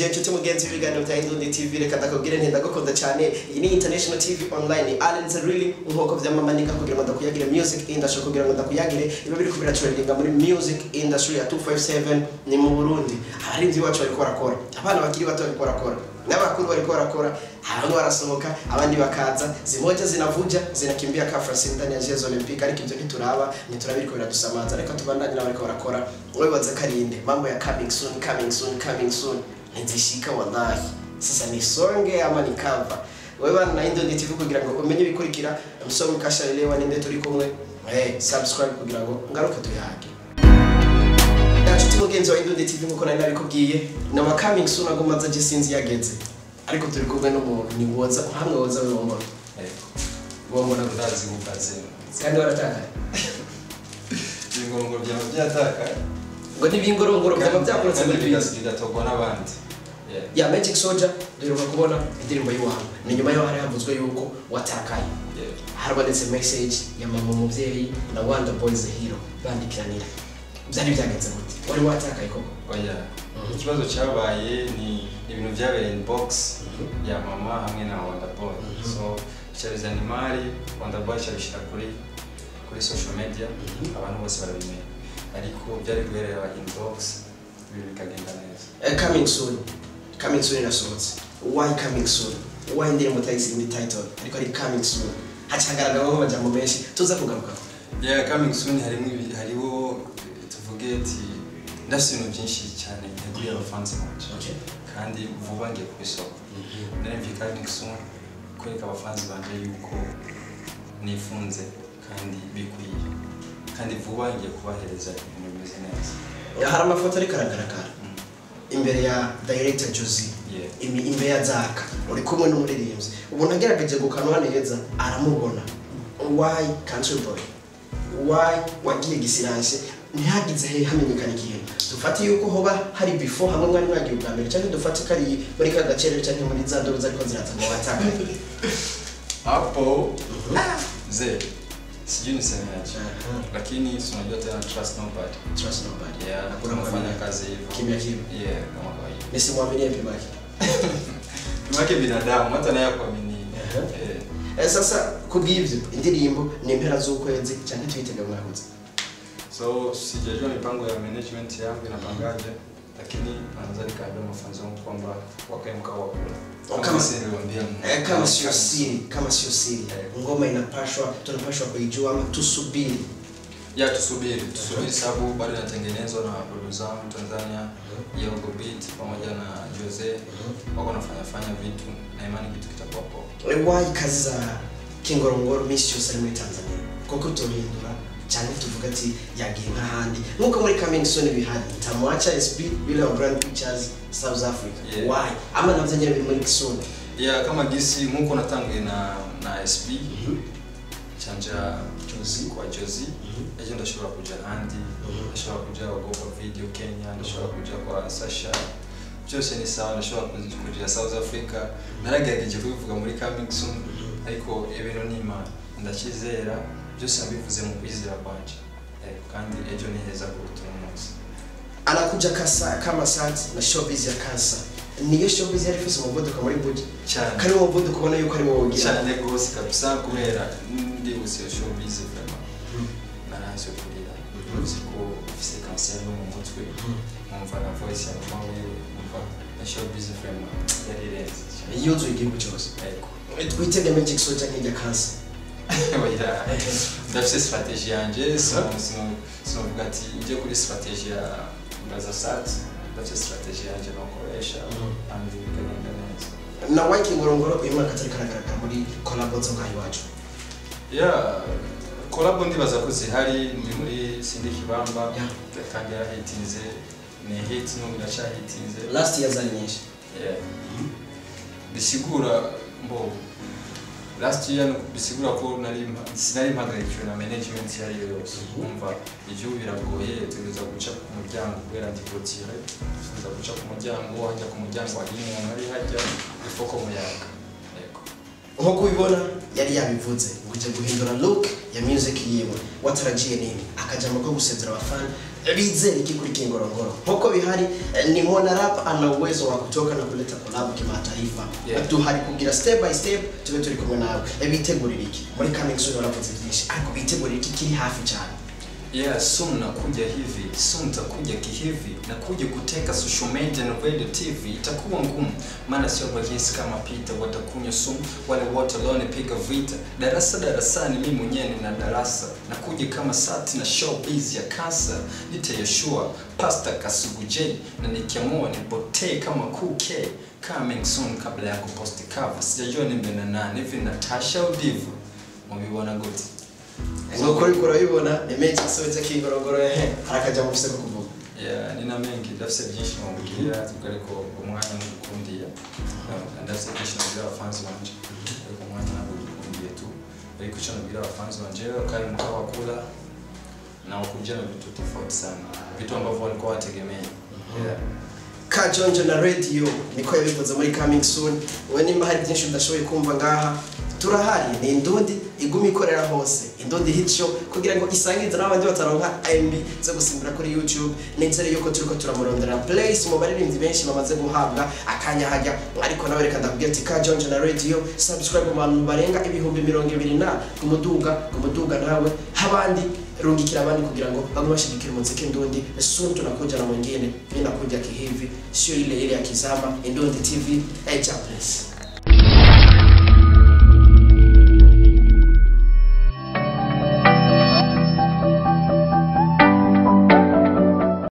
Ndakuramukije inshuti mugenzi w'ibiganiro bya Indundi TV, reka ndakubwire nti ndagukunda cyane. Iyi ni International TV Online, Allen Really, nkuko vyamamanika kugira ngo ndakuyagire music industry, kugira ngo ndakuyagire iba biri kubira trendinga muri music industry ya 257 ni mu Burundi. Abarinzi bacu bariko barakora, abana bakiri bato bariko barakora, n'abakuru bariko barakora, bamwe barasohoka abandi bakaza, zimoja zinavuja zinakimbia ka Francine ndani ya Jeux Olympiques. Ariko ivyo ntituraba, ntiturabiriko biradusamaza, reka tubandanye n'abariko barakora. Wibaza karinde mambo ya coming soon, coming soon, coming soon ntizishika wallahi. Sasa nisonge ama ni cover wewe bana na Indundi TV kugira ngo umenye ibikurikira. Msomi kashaelewa ninde turi kumwe, subscribe kugira ngo ngaruke tuyage. Nshuti mugenzi wa Indundi TV, nkuko nari nabikubwiye, nama coming soon agomba aje sinzi yageze, ariko turi kumwe n'umuntu ni woza hamwe woza wombona. Wombona. Ndazi gukaze. Kandi waratakaye. Ibingorongoro byaba byatakaye. Ngo n'ibingorongoro byaba byakorotse muri bigatogwa n'abandi. Ya Magic Soldier duheruka kubona indirimbo y'iwawe, ni nyuma yaho hari havuzwe yuko watakaye. Harabonetse message ya mama umuvyeyi na Wonder Boys Hero bandikiranira. Byari byagenze gute? Wari watakaye koko? Oya. Ikibazo cyabaye ni ibintu byabereye inbox ya mama hamwe na Wonder Boy. So cyabizana imari, Wonder Boy cyabishyira kuri social media, abantu bose barabimenya. Ariko byari guherera inbox, ibintu bikagenda neza. Coming soon. Coming soon irasohotse. Why coming soon? Why indirimbo utayisiga indi title ariko ari coming soon? Hacagaragaraho amajambo menshi tuza kugaruka. Yeah, coming soon harimo hariho tuvuge ati ndafite ibintu byinshi cyane nteguriye abafansi banje. Kandi vuba ngiye kubisoko. Naremvye coming soon kwereka abafansi banje yuko nifunze kandi bikwiye. Kandi vuba ngiye kubahereza ibintu bimeze neza. Hari amafoto ariko aragaragara imbere ya director Josie, imbere ya Zaka, uri kumwe n'umuririmbyi. Ubona agerageje gukanwa neza aramubona. Why country boy? Why wagiye gisirance ntihagize he hamenyekana ikintu? Dufate yuko hoba hari before hamwe mwari mwagiye ubwa mbere, cyangwa dufate ko ari muri ka gacerere cyangwa muri za ndobo zariko ziraza ngo watakaye. Hapo mzee sijui nisemeaje, lakini si unajua tena trust nobody. Trust nobody. Yeah, hakuna kufanya kazi hivyo kimya kimya. Yeah, kama kawaida. Nisimwaminie Pimaki. Pimaki binadamu hata naye kuamini. Sasa kubw'ivyo indirimbo ni impera z'ukwezi cyangwa twitega mwahuze? So sijajua mipango ya management yangu inapangaje, lakini anaweza nikaambia mafanzo wangu kwamba wakae mkao wa kula. Kama sio siri, kama sio siri. Ngoma inapashwa, tunapashwa kuijua ama tusubiri? Ya tusubiri, tusubiri sababu bado inatengenezwa na producer wangu Tanzania, Yogo Beat pamoja na Jose. Wako wanafanya vitu na imani kitu kitakuwa poa. Why kazi za Kingorongoro misi yose muri Tanzania? Koko tohindura cyane tuvuga ati yagiye nk'ahandi nkuko muri coming soon bihari tamwacha SB bila Grand Pictures South Africa. Why ama navyo nyine biri muri soon? Yeah, kama gisi nkuko natanguye na SB chanja Josie kwa Josie, ejo ndashobora kuja handi, ndashobora kuja Ogopa Video Kenya, ndashobora kuja kwa Sasha, byose ni sawa, ndashobora kuja South Africa. Naragerageje kubivuga muri coming soon, ariko ibintu ni imana ndakizera, byose nabivuze mu kwizera kwanje. Kandi ejo ni heza kuruta umunsi. Anakuja kasa kama sat na showbiz ya kansa. Niyo showbiz yari ifise umuvuduko muri Buja cyane. Kari umuvuduko ubona yuko ari wowe ugira. Cyane gose kabisa kubera ndibutse showbiz vraiment. Naraje kurira. Uzi ko ufise cancer no mu mutwe. Numva na voice ya mama wiwe, numva na showbiz vraiment yari irenze. Yuzuye igihugu cyose. Yego. Twitege Magic Soldier nk'ijya kansa. Oya. Ndafise strategy yanje, sinovuga ati nje kuri strategy ya Mbaza Sat. Ndafise strategy yanje nokoresha kandi bikagenda neza. Na why Kingorongoro uyu mwaka atari karagaragara muri collabo zo ngaho iwacu? Yeah, collabo ndibaza ko zihari, ndi muri Sindi Kibamba, kandi yarahitinze, ni hit n'ubu iracyahitinze. Last year zari nyinshi. Yeah. Bisigura mbo last year bisigura ko sinari mpagarikiwe na management yari yose. Umva igihugu biragoye, tuza guca ku muryango kubera ndi clôture, tuza guca ku muryango, hajya ku muryango hari umuntu ari hajya ifoko muyaga. Yego. Nkuko ubibona yari yabivuze ngo uje guhindura look ya music yiwe, wataragiye nini akajambo ko gusezera abafana Bizere iki kuri Kingorongoro nkuko bihari ni Mona Rap ana uwezo wa kutoka na kuleta collab kimataifa. Tuhari kugira step by step tube turi kumwe nawe. Bitegurira iki muri coming soon? Waravuze byinshi ariko bitegurira iki kiri hafi cyane? Yeah, soon nakuja hivi, soon takuja kihivi, nakuja kuteka social media na radio TV. Itakuwa ngumu, maana sio rahisi kama Peter, watakunywa sumu wale wote walionipiga vita. Darasa darasani, mimi mwenyewe nina darasa, nakuja kama sati na showbiz ya kasa. Nite Yeshua, Pastor Kasugu J, na nikiamua nipotee kama Cool K. Coming soon kabla ya kupost cover, sijajua nimbe na nani, hivi Natasha au Diva, mubibona gute? Nk'uko uriko urabibona ni menshi asohotse Kingorongoro. Ehe, harakajya mu ko kuvuga. Yeah, nina mengi, ndafise byinshi mubwira tuvuga ariko umwanya ntudukundiye. Ndafise byinshi nabwira abafanzi banje ariko umwanya ntabwo udukundiye tu. Ariko icyo nabwira abafanzi banje, kari mkao wa kula na wakuja na vitu tofauti sana, vitu ambavyo walikuwa wategemea. Yeah. Kajonjo na radio niko yabivuze muri coming soon. We nimba hari byinshi udashoboye kumva ngaha, turahari, ni Indundi iguma ikorera hose, Indundi Hit Show, kugira ngo isangize n'abandi bataronka MB zo gusimbura kuri YouTube. Nizere yuko turiko turamurondera place mu baririmbyi benshi bamaze guhabwa akanya hajya, ariko nawe reka ndakubwira ati Kajonjo na radio, subscribe mu bantu barenga 20,000 na kumuduga kumuduga, nawe habandi rungikira abandi kugira ngo bagume bashigikira umuziki Ndundi. Soon tunakuja na mwingine, mimi nakuja kihivi, sio ile ile ya kizama. Indundi TV, hey, Chapless.